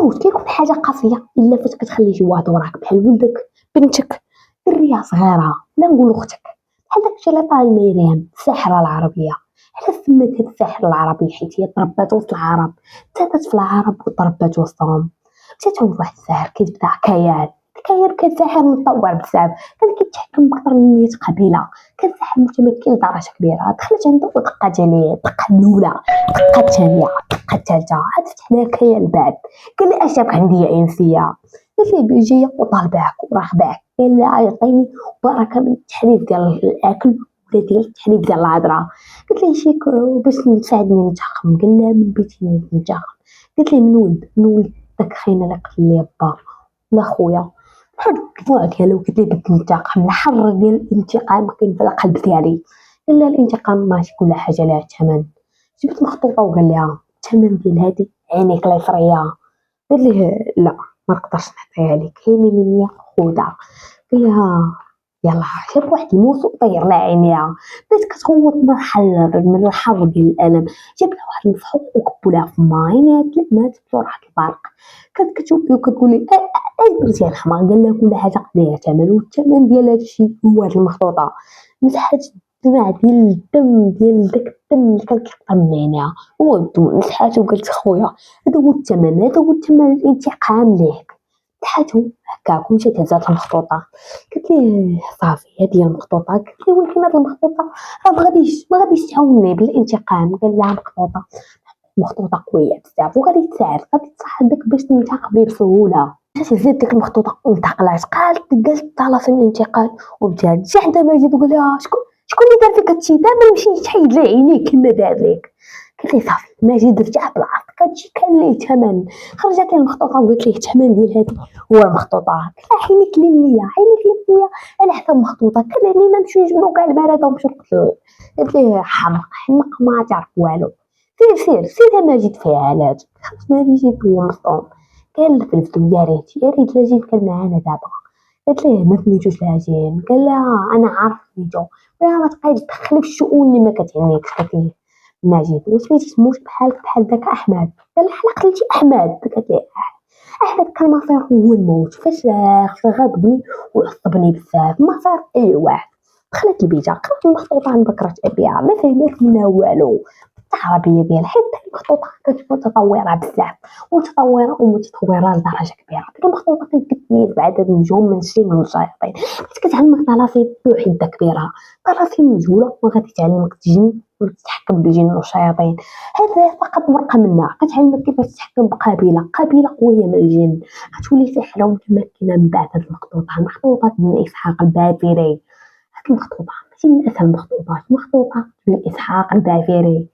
الموت كيكون حاجة قاسية الا فاش كتخلي شي واحد وراك بحال ولدك، بنتك، دريه صغيرة، لا نقول اختك، بحال داكشي اللي طال مريم الساحرة العربية. علاش سميت هاد الساحرة العربية؟ حيت هي تربات وسط العرب، تزادت في العرب وتربات وسطهم. مشات عند واحد الساحر كيتبدا كيان، كيان كان ساحر متطور بزاف، كان كيتحكم بأكثر من 100 قبيلة، كان ساحر متمكن لدرجة كبيرة. دخلت عنده ودقات عليه، الدقة الأولى، الدقة الثانية، الدقة الثالثة، عاد فتح لها كيان الباب. قال لي اش جابك عندي يا انسية؟ قالت لي بيجي وطالباك وراغباك. قال لها يعطيني بركة من التحريف ديال الأكل ولا ديال التحريف ديال الهضرة. قالت لي شيك باش تساعدني ننتقم. قال لها من بيتي ننتقم. قالت لي من ولد داك خينا اللي قتل لي با ولا خويا، بحال الدموع ديالو. قالت لي بغيت ننتقم، الحر ديال الانتقام كاين في القلب ديالي. قال لها الانتقام ماشي كل حاجة لها ثمن. جبت مخطوطة وقال لها الثمن ديال هادي عينيك اليسرية. قال ليه لا ما نقدرش نعطيها لك، عيني اليمنية خذها. قال لها يلا، جاب واحد الموس وطير لها عينيها، بدات كتغوت من الحر ديال الالم. جاب لها واحد المسحوق وكبو لها فمها، عينيها تلمات بسرعة البرق. كانت كتشوف فيه وكتقول لي اش درتي يا الحمار؟ قال لها كل حاجة ليها ثمن، والثمن ديال هادشي هو هاد المخطوطه. مسحات الدمع ديال الدم، ديال داك الدم اللي كان كيقطر من عينيها، مسحاتو وقالت خويا هذا هو الثمن، هذا هو الثمن الانتقام ليك. مسحاتو هكاك ومشات هزات المخطوطه. قالت ليه صافي هادي هي المخطوطه. قالت ليه ولكن هاد المخطوطه راه ما غاديش تعاوني بالانتقام. قال لها مخطوطة قوية بزاف وغادي تساعد، غادي تساعدك باش تنتقمي بسهوله. مشات هزات ديك المخطوطه وانتقلات، قالت طلاسم الانتقال وبدات. جا عندها ماجد وقال لها شكون اللي دار فيك هادشي؟ دابا نمشي تحيد ليه عينيك كما دار ليك. قالت لي صافي ماجد رجع بالعرض، هادشي كان ليه ثمن. خرجت ليه المخطوطه وقالت ليه الثمن ديال هادي هو المخطوطه. قالت لها عينيك اليمنية، عينيك اليمنية على حسب مخطوطه. كان علينا نمشيو نجبدو كاع البرده ونمشيو نقتلوه. قالت ليه حمق حمق ما تعرف والو، سير سير سير ماجد فيها علاج. خرج ماجد هو مصدوم، قال في نفسه يا ريت يا ريت لاجين كان معانا دابا. قالت ليه ما سميتوش لاجين؟ قال لها انا عارف سميتو، ولا ما تبقايش تدخلي في الشؤون اللي ما كتعنيكش. قالت ليه ماجد واش بغيتي تموت بحالك بحال داك احمد؟ قال لها حنا قتلتي احمد؟ قالت ليه احمد كان مصيره هو الموت، فاش غضبني وعصبني بزاف، مصير اي واحد. دخلت البيت قرات المخطوطه عن بكرة ابيها، ما فهمت منها والو العربية ديال، حيت المخطوطه كانت متطورة بزاف، متطورة ومتطوره لدرجة كبيرة. ديك المخطوطه كانت كتميز بعدد نجوم من الجن والشياطين، كانت كتعلمك طلاسم بحده كبيره، طلاسم مجهولة وغادي تعلمك الجن وتتحكم بالجن والشياطين. هذا فقط ورقة منها، كتعلمك كيفاش تتحكم بقبيله، قبيلة قوية من الجن، غتولي ساحرة ومتمكنه من بعد هذه المخطوطه. مخطوطة من اسحاق البافري، هاد المخطوطه ماشي من اسهل المخطوطات، مخطوطة من اسحاق البافري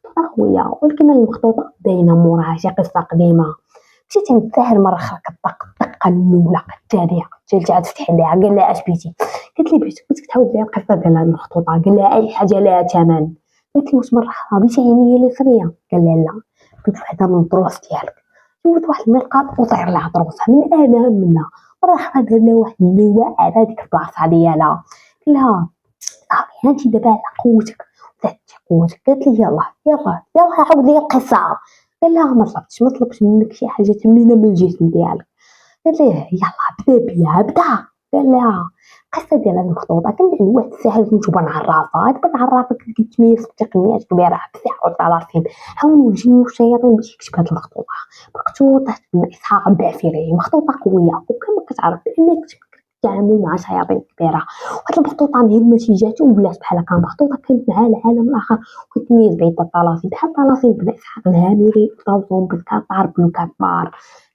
مخطوطة قوية، ولكن المخطوطه باينة موراها شي قصة قديمه. مشيت عند الساحر مرة اخرى، كطق الدقة الاولى، الثانيه، الثالثه، عاد فتح ليها. قال لها اش بيتي؟ قالت لي بغيتك تعاود لي القصة ديال هاد المخطوطه. قال لها اي حاجة لها ثمن. قالت لي واش مرة اخرى بغيتي عينيا اليسريه؟ قال لها لا، بغيت وحده من الدروس ديالك. جبت واحد الملقاط وطير لها دروسها من الام منها. مرة اخرى دار لها واحد اللواء على هذيك البلاصة ديالها. قال لها صافي انت دابا على قوتك وزادتي قوتك. قالت لي يلاه يلاه يلاه عاود لي القصه. قال لها ما طلبتش منك شي حاجة ثمينة من الجسم ديالك. قالت ليه يلاه بدا بيا بدا. قال لها القصة ديال هاد المخطوطه، كان عند واحد الساحر سميتو بن عرافه. هاد بن عرافه كان كيتميز بتقنيات كبيرة بالسحر والطلاسم، عاونوا الجن والشياطين باش يكتب هاد المخطوطه، مخطوطة بن اسحاق البعفري، مخطوطة قوية وكما كتعرف بان التعامل مع شياطين كبيره. وهاد المخطوطه مهمة جاتو ولات بحال هكا، مخطوطة كانت مع العالم الاخر وكتميز بعده الطلاسم بحال طلاسم بن اسحاق الهامري، طلاسم بن كطار بن كفار.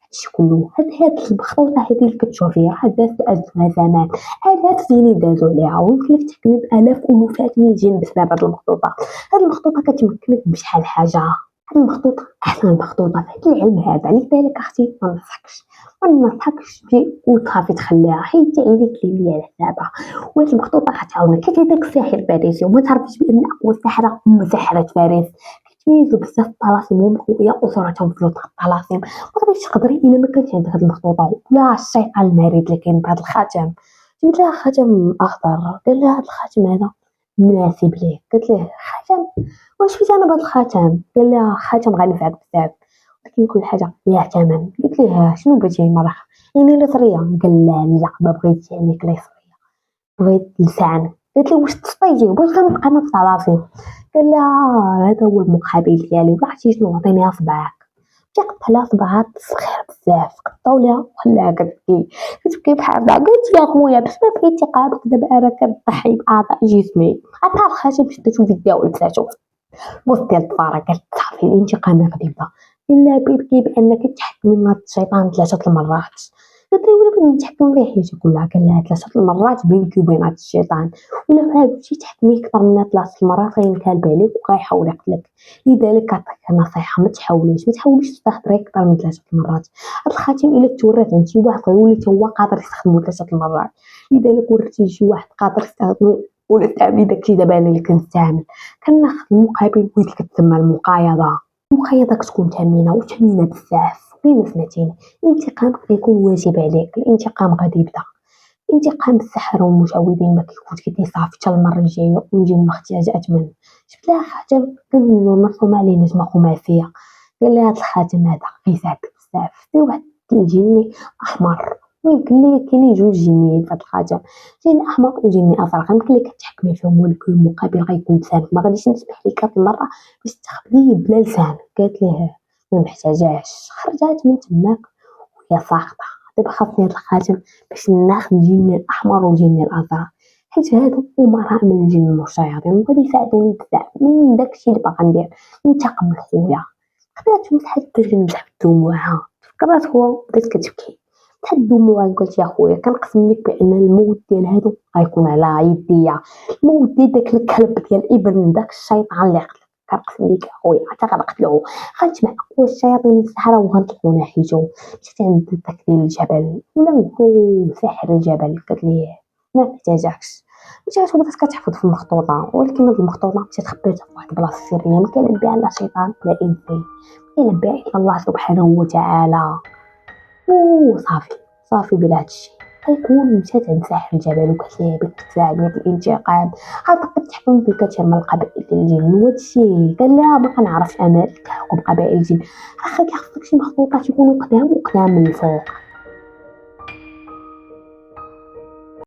هادشي كله هاد المخطوطه هادي اللي كتشوفيها راه دازت ازمة زمان، الاف السنين دازو عليها، ويمكن لك تحكمي بالاف الوفات من الجن بسبب هاد المخطوطه. هاد المخطوطه كتمكنك بشحال حاجة، هاد المخطوطه احسن مخطوطة في هاد العلم هذا. لذلك اختي ما ننصحكش تجي وتخافي تخليها، حيت عينيك لي على حسابها. وهاد المخطوطه غتعاونك حيت هذاك الساحر فارسي، وما تعرفش بان اقوى ساحرة هما ساحرة فارس، كيتميزوا بزاف الطلاسم قوية وصورتهم في الطلاسم. ما غاديش تقدري الا ما كانش عندك هاد المخطوطه ولا الشيطان المريض اللي كاين بهاد الخاتم. جبت لها خاتم اخضر، قال لها هاد الخاتم هذا مناسب ليه. قالت ليه خاتم؟ واش فيت انا بهاد الخاتم؟ قال لها خاتم غينفعك بزاف، ولكن ولكن كل حاجة ليها ثمن. قلت ليه شنو بغيتي مرة يعني اليسريه؟ قال لا لا ما بغيتش يعني اليسريه، بغيت لسان. قلت له واش تسطيتي؟ بغيت غنبقى نقطع راسي. قال لها هذا هو المقابل ديالي. عرفتي شنو؟ عطيني صبعك. قطع لها صبعها صغير بزاف، قطعو ليها وخلاها كتبكي كتبكي بحال قلت يا خويا باش ما بغيتي قابك دابا انا كنضحي باعضاء جسمي. عطاها الخاتم شداتو في يديها ولبساتو وسط ديال الطفاره. قالت صافي الانتقام غادي يبدا. الا بيبكي بانك تحكمي من الشيطان 3 المرات. قلت له ولا بغيت نتحكم فيه حياتي كلها؟ قال لها 3 المرات بينك وبين هاد الشيطان، ولا بغيتي تحكمي اكثر من 3 المرات غينكلب عليك وغيحاول يقتلك. لذلك كنعطيك نصيحة، ما تحاوليش تستحضري اكثر من 3 المرات. هاد الخاتم الا تورات عند شي واحد غيولي حتى هو قادر يستخدمو 3 المرات. لذلك وريتي شي واحد قادر يستخدمو ولا استعملي داكشي دابا انا اللي كنستعمل، كناخذ المقابل، وهي كتسمى المقايضة. المقايضة كتكون ثمينة وثمينه بزاف. كيما سمعتيني، الانتقام غيكون واجب عليك، الانتقام غادي يبدا. انتقام السحر والمشعوذين ما كيكونش كيدي صافي حتى المرة الجاية ونجي نحتاج اثمن. جبت لها خاتم كان مرسوم عليه نجمه خماسيه، قال لي هاد الخاتم هذا غيساعدك بزاف. في واحد الجني احمر، ويمكن لي كاينين جوج جنيين في هاد الخاتم، جني احمر وجني ازرق، يمكن لك تحكمي فيهم ولكن المقابل غيكون لسانك. ما غاديش نسمح لك هاد المرة باش تاخذيه بلا لسان. قالت ليه ما محتاجاش. خرجات من تماك وهي ساخطه. دابا خاصني هاد الخاتم باش ناخذ الجني الاحمر والجني الازرق، حيت هادو امراء من الجن والشياطين وغادي يساعدوني بزاف من داكشي اللي باغا ندير، ننتقم لخويا. خدات مسحات بدات كتمسح دموعها، تفكرات هو بدات كتبكي مسحات دموعها. قلت يا خويا كنقسم لك بان الموت ديال هادو غيكون على يديا، الموت ديال داك الكلب ديال ابن داك الشيطان اللي قتلك، كنقسم لك يا خويا حتى غنقتلو، غنجمع اقوى الشياطين السحرة وغنطلقو ناحيتو. مشيت عند داك ديال الجبل ولا نقول ساحر الجبل، قالت لي ما محتاجاكش. مشات وبدات كتحفظ في المخطوطه، ولكن هاد المخطوطه مشات خباتها في واحد البلاصة سرية ما كيعلم بها لا شيطان لا انسان، ما كيعلم بها الا الله سبحانه وتعالى. وصافي صافي بلا هادشي غيكون مشات عند ساحر الجبل وقالت ليه بغيت تساعدني في الانتقام، عاد تحكم في الكثير من القبائل ديال الجن. وهادشي قال لها ما كنعرفش انا تحكم قبائل الجن، راه كيخصك شي مخطوطات يكونوا قدام وقدام من الفوق.